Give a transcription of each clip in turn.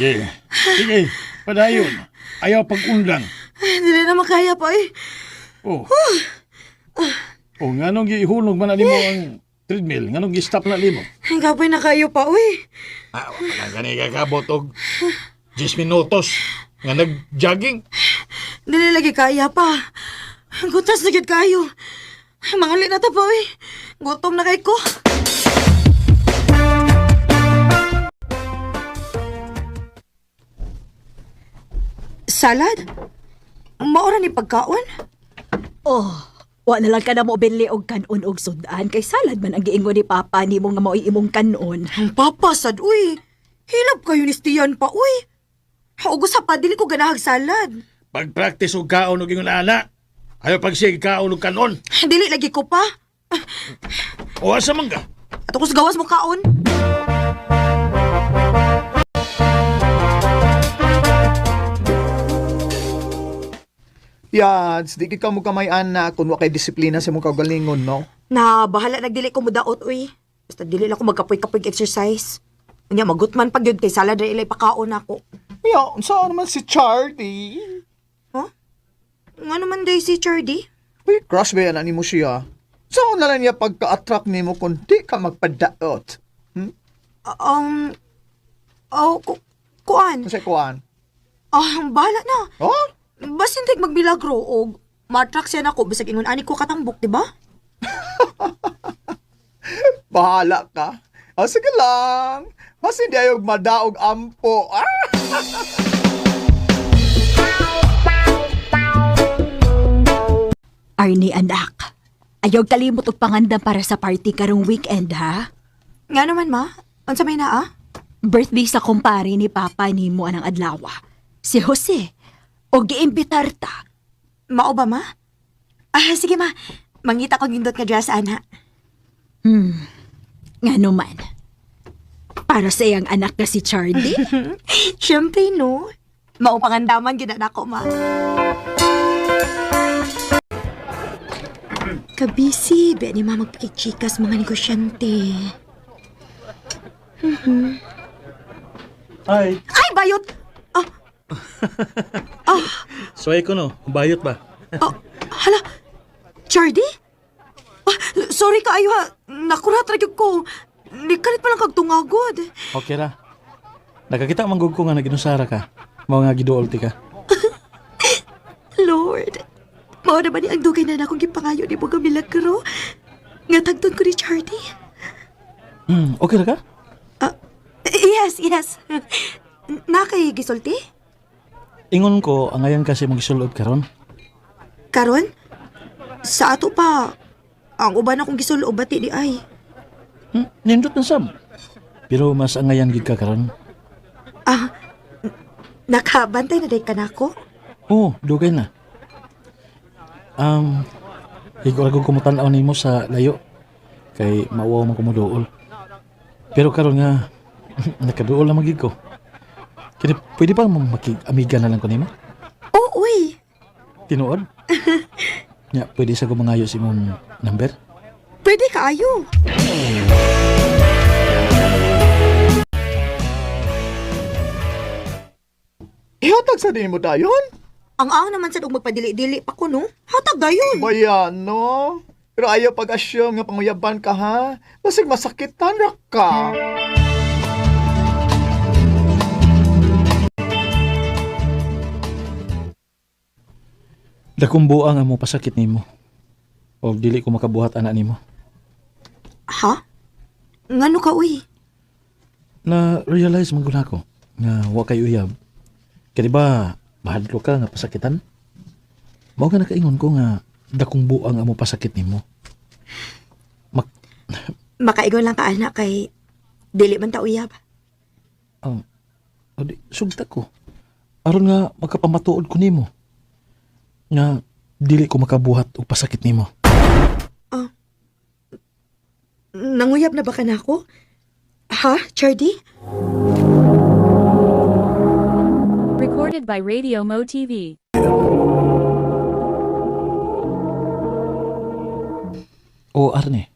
Sige. Sige, padayon. Ayaw pag-undang. Dili na makaya pa eh. Oh. Oh, nganong gihulog man na nimo ang treadmill? Nganong gi-stop na nimo? Ang kapoy na kayo pa, uy. Ah, wala gani kakabot og 10 minutos nga nag-jogging. Dili lagi kaya pa. Gutas na gyud kayo. Mangali na ta pa, uy. Gutom na kay ko. Salad? Maura ni pagkaon? Oh, wa na lang ka na mo binli og kanon og sudan kay salad man ang giingon ni Papa nimo nga mao'y imong kanon. Ang papa sad, uy. Hilab kayo ni Stian pa, uy. Haugos sa pa, dili ko ganahag salad. Pag-practice og kaon og ingon ana. Ayaw pagsige kaon og kanon. Dili lagi ko pa. O asa man ka? Ato ko sa gawas mo kaon. Yads, di ka mo kamay ana kung wa kay disiplina sa imong kaugalingon, no? Na, bahala nagdili ko mudaot, uy. Basta dili lang ko magkapoy-kapoy exercise. Unya, magutman pag yun kay salad ra ilay pakaon ako. Ya, unsa naman si Charlie? Huh? Nga naman day si Chardy? Uy, crush ba yan ani mo siya? Saan na lang niya pagka-attract nimo kung di ka magpadaot? Um, oh, kuan. Kasi kuan. Ah, bahala na. Oh? Basin tig magmilagro og ma-attract siya nako bisag ingon ani ko katambok, di ba? Bahala ka. Ah, sige lang. Mas hindi ayog madaog ampo. Ah! Arnie anak, ayaw kalimot og pangandam para sa party karong weekend ha. Nga naman ma, unsa may naa? Birthday sa kumpare ni Papa nimo anang adlaw. Si Jose. Og giimbitar ta. Mao ba ma? Ah, sige ma. Mangita ko gindot nga dress ana. Nga naman. Para sa iyang anak na si Charlie. Siyempre no. Mao pangandaman gid na ako ma. Kabisi, be ni ma magpakichikas mga negosyante. Ay, Ay, bayot! Ah, suway ko no. Bayot ba? oh, hala. Chardy? Ah, sorry ka ayo ha. Nakurat ra gyud ko. Nikalit pa lang kag tungagod. Okay ra. Nakakita man gud ko nga naginusara ka. Mao nga giduol ti ka. Lord, mao na ba ni ang dugay na nakong gipangayo ni mo nga milagro? Nga tagton ko ni Chardy. Okay ra ka? Ah, yes, yes. Na kay gisulti? Ingon ko angayan kasi magisulob karon. Karon? Sa ato pa, ang uban akong gisulob bati di ay. Nindot na sab. Pero mas angayan gid ka karon. Ah, nakabantay na day ka nako? Oo, dugay na. Um, Higo ko kumutan-aw nimo sa layo kay mauwaw man ko moduol. Pero karon nga nakaduol na magig ko. Kini pwede ba makig-amiga na lang ko nimo? Oh, uy. Tinuod? Nya, pwede sa ko mangayo sa imong number? Pwede kaayo. Ihatag sa din mo dayon? Ang ang naman sad og magpadili-dili pa ko no. Hatag dayon. Bayan, no? Pero ayaw pag-assume nga panguyaban ka, ha? Basig masakitan ra ka. Dakong buang ang mo pasakit nimo. O dili ko makabuhat ana nimo. Ha? Ngano ka uy? Na realize man gud ako nga wa kay uyab. Kay di ba mahadlo ka nga pasakitan? Mao nga nakaingon ko nga dakong buang ang mo pasakit nimo. Mak Makaingon lang ka anak kay dili man ta uyab. oh, o di, sugta ko. Aron nga makapamatuod ko nimo. Nga dili ko makabuhat og pasakit nimo. Nanguyab na ba ka nako? Ha, Chardy? Recorded by Radio Mo TV. O Arne,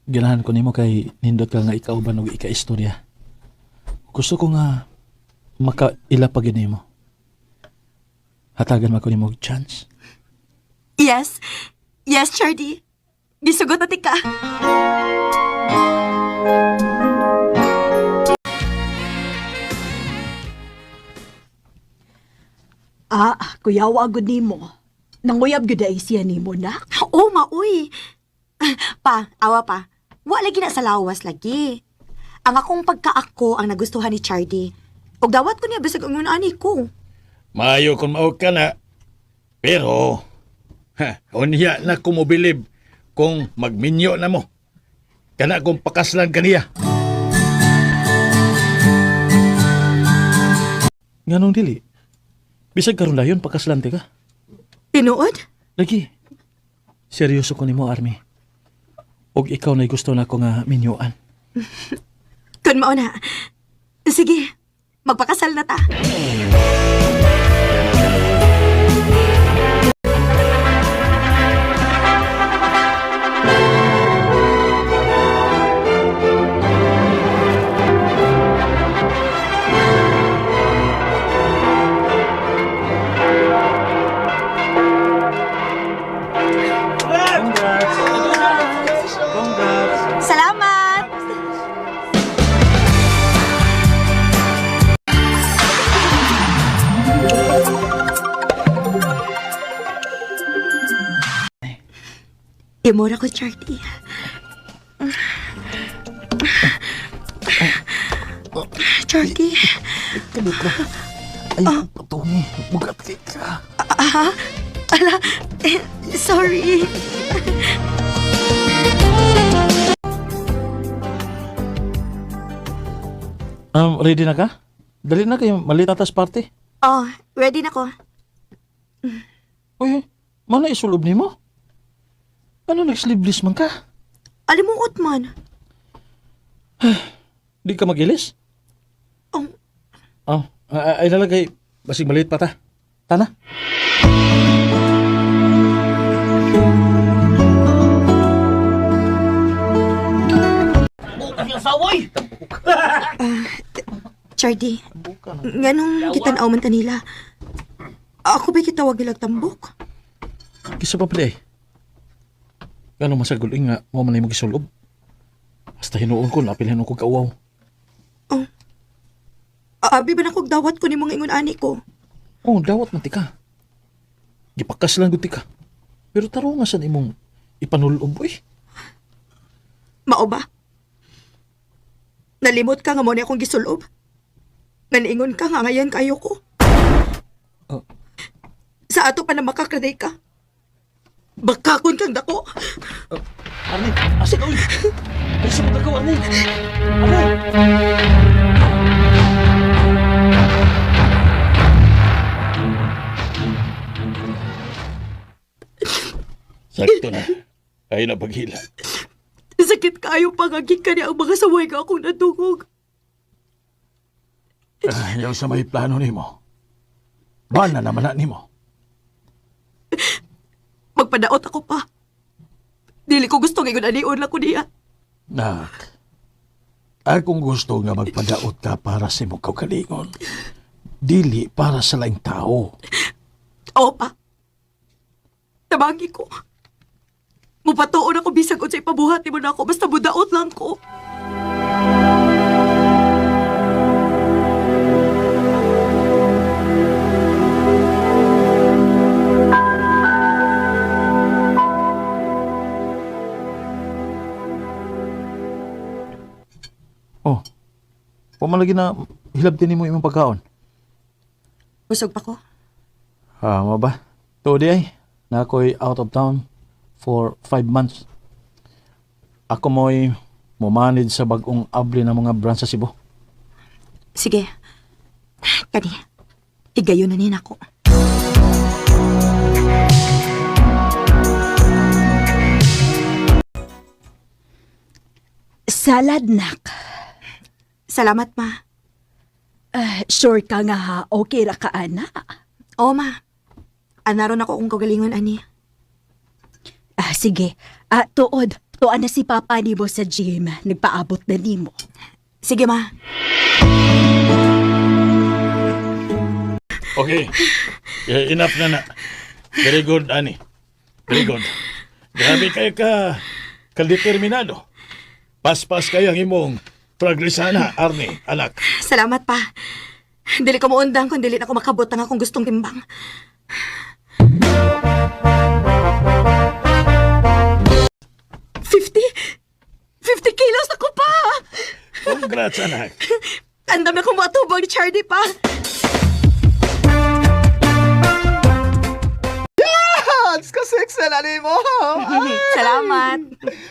ganahan ko nimo kay nindot ka nga ikauban og ika-istorya. Gusto ko nga makaila pa gid nimo. Hatagan man ko nimo og chance. Yes. Yes, Chardy. Gisugot na tika. Ah, kuyawa gud nimo. Nanguyab gyud ay siya nimo nak. Oh, maoy. Pa, awa pa. Wa lagi na sa lawas lagi. Ang akong pagkaako ang nagustuhan ni Chardy. Og dawat ko niya bisag ang ani ko. Maayo kung mao ka na. Pero, ha, unya na ko mobilib kung magminyo na mo. Kana kung pakaslan kaniya. Nganong dili? Bisag karon dayon pakaslan ti ka. Tinuod? Lagi. Seryoso ko nimo, Army. Og ikaw na gusto na ko nga minyuan. Kun mao na. Sige, magpakasal na ta. Salamat! Imura ko, Charlie. Charlie. Ay, patungi. Bugat kay ka. Ah, ala, eh, sorry. Ready na ka? Dali na kayo, malita tas party. Oh, ready na ko. Uy, mana isulob nimo? Ano nag-sleeveless man ka? Alimuot man. Di ka magilis? Oh, Oh, ay nalagay. Basig maliit pa ta. Tana. Chardy, nganong kitanaw man kanila? Ako ba'y kitawag nilang tambok? Kisa pa pala eh. Ganong masagul nga, mo man na isulob. Basta hinuon ko, napilhan ko kauaw. Abi ba na kog dawat ko ni mga ingon ani ko? Oh, dawat man ti ka. Gipakas lang gud ti ka. Pero taro nga san imong ipanulob, uy. Mao ba? Nalimot ka nga mo ni akong gisulob. Naniingon ka nga ngayon kayo ko. Oh. Sa ato pa na makakraday ka. Bakakon kang dako. Arnie, asa ka, uy? Ay, sa mga ka, Arnie. Arnie! Sakto na. Ay na paghila. Sakit kayo pangagin ka niya ang mga saway nga akong nadungog. Ayaw sa may plano nimo. Bana naman na nimo. Magpadaot ako pa. Dili ko gusto ngayon anion lang ko niya. Nak, akong gusto nga magpadaot ka para sa imong kaugalingon. Dili para sa laing tao. Oo pa. Tabangi ko. Mupatuon ako bisag unsay pabuhat nimo na ako basta budaot lang ko. Oh, pumalagi na hilabtin nimo imong pagkaon. Busog pa ko. Ah, mo ba? Tuod ay, na ako'y out of town for 5 months. Ako mo'y mo-manage sa bagong abli ng mga branch sa Cebu. Sige. Kani. Higayon na ni nako. Salad nak. Salamat ma. Ah, sure ka nga ha, okay ra ka ana. Oo ma. Anaron ako kung kagalingon ani. Ah, sige. Ah, tuod. Tuan na si Papa nimo sa gym. Nagpaabot na nimo. Sige ma. Okay. Yeah, enough na na. Very good, Ani. Very good. Grabe kayo ka kadeterminado. Paspas kayo ang imong progresana, Arnie, anak. Salamat pa. Dili ko muundang kung dili na ako makabot ang akong gustong timbang. 50? 50 kilos ako pa! Congrats, anak. Andam na kong matubang ni Charlie pa. Hans, ka-sexy na ni mo. Ay, Salamat.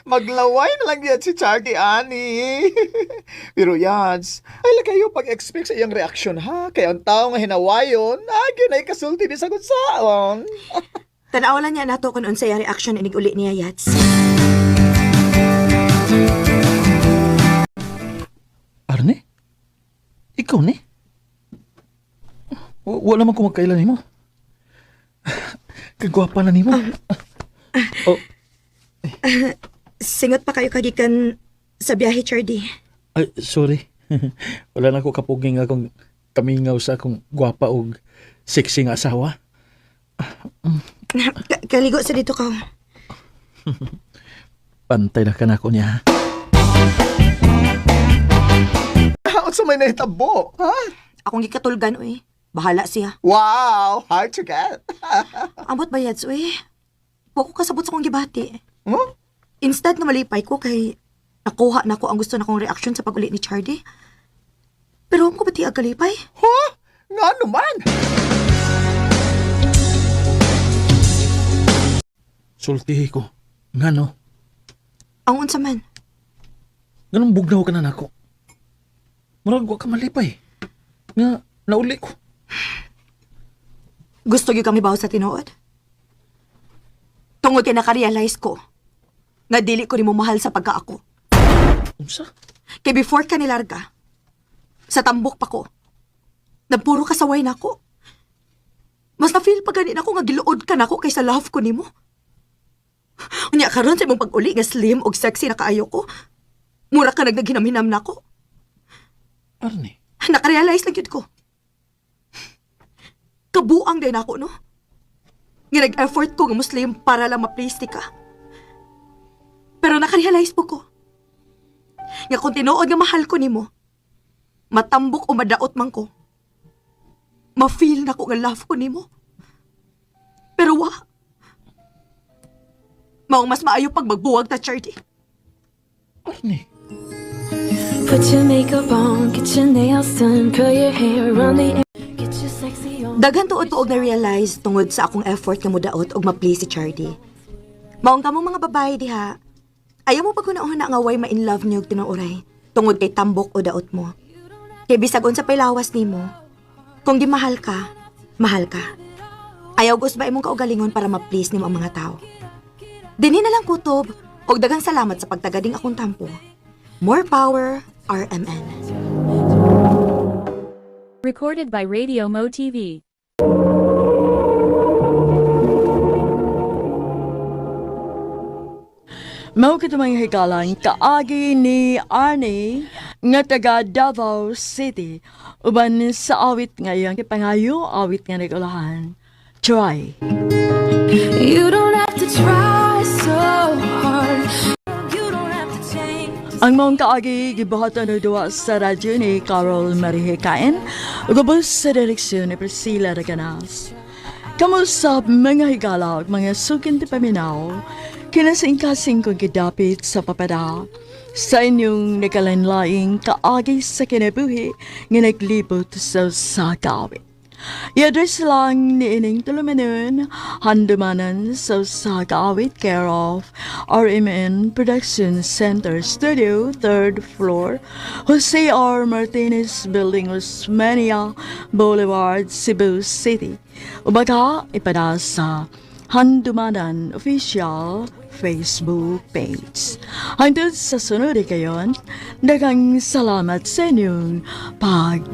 maglaway na lang yan si Charlie, ani. Pero Yans, ay lang kayo pag-expect sa iyang reaksyon, ha? Kaya ang tao nga hinawayon, ay, ginay kasulti bisag unsaon. Tanaw lang niya nato kung unsay ang reaction inig uli niya, Yats. Arne? Ikaw ni? Wala man ko magkailan nimo. Kagwapa na nimo. Oh, Singot pa kayo kagikan sa biyahe, Charlie. ay, sorry. Wala na ko kapuging akong kamingaw sa akong gwapa og sexy nga asawa. Kaligo sa dito ka. Pantay na ka na ako niya. Ha? Unsa may nahitabo, ha? Akong gikatulgan, uy. Bahala siya. Wow, hard to get. Ambot ba, Yats, uy? Wa ko kasabot sa akong gibati. Huh? Instead na malipay ko kay nakuha na ko ang gusto na kong reaction sa pag-uli ni Charlie. Pero ang ko ba ti kalipay? Huh? Nga naman. Sultihi ko. Nga no? Ang unsa man. Ganun bugnaw ka na nako. Murag wa ka malipay. Nga, nauli ko. Gusto gyud kami bawo sa tinuod. Tungod kay nakarealize ko nga dili ko nimo mahal sa pagkaako. Unsa? Kay before ka nilarga, sa tambok pa ko, nagpuro ka saway nako. Mas na-feel pa gani nako nga giluod ka nako kaysa love ko nimo. Unya karon sa imong pag-uli nga slim og sexy na kaayo ko. Mura ka nagnaginamhinam nako. Arne, Nakarealize lang yun ko. Kabuang din ako, no? Nga nag-effort ko nga Muslim para lang ma-please ni ka. Pero nakarealize po ko. Nga kung tinuod nga mahal ko nimo, matambok o madaot man ko, ma-feel na ko nga love ko nimo. Pero wa. Maong mas maayo pag magbuwag ta, Charlie. Arne. Put your makeup on, get your nails done, curl your hair, run the air, get your sexy on. Daghan tuod ko og na-realize tungod sa akong effort nga mudaot og ma-please si Charlie. Maong kamong mga babae diha. Ayaw mo pag-una-una nga way ma-in love niyo og tinuoray tungod kay tambok o daot mo. Kay bisag unsa pay lawas nimo, kung gimahal ka, mahal ka. Ayaw gusba imong kaugalingon para ma-please nimo ang mga tao. Dinhi na lang kutob og daghang salamat sa pagtagading akong tampo. More power, RMN. Recorded by Radio Mo TV. Mao kito mga hikalang kaagi ni Arnie nga taga Davao City uban sa awit nga iyang gipangayo awit nga nagulahan. Try. You don't have to try so hard. You don't have to change. Ang maong kaagi gibuhatan og duwa sa radyo ni Carol Marihikain ug ubos sa direksyon ni Priscilla Reganas. Kamusta mga higala ug mga sukin ti paminaw, kinasingkasing kong gidapit sa papada sa inyong nagkalanlaing kaagi sa kinabuhi nga naglibot sa usa ka awit. I-address lang ni ining tulumanon, handumanan sa usa ka awit, care of RMN Production Center Studio, 3rd floor, Jose R. Martinez Building, Osmeña Boulevard, Cebu City. Ubaga, ipada sa Handumanan Official Facebook page. Hangtod sa sunod kayon, daghang salamat sa inyong pag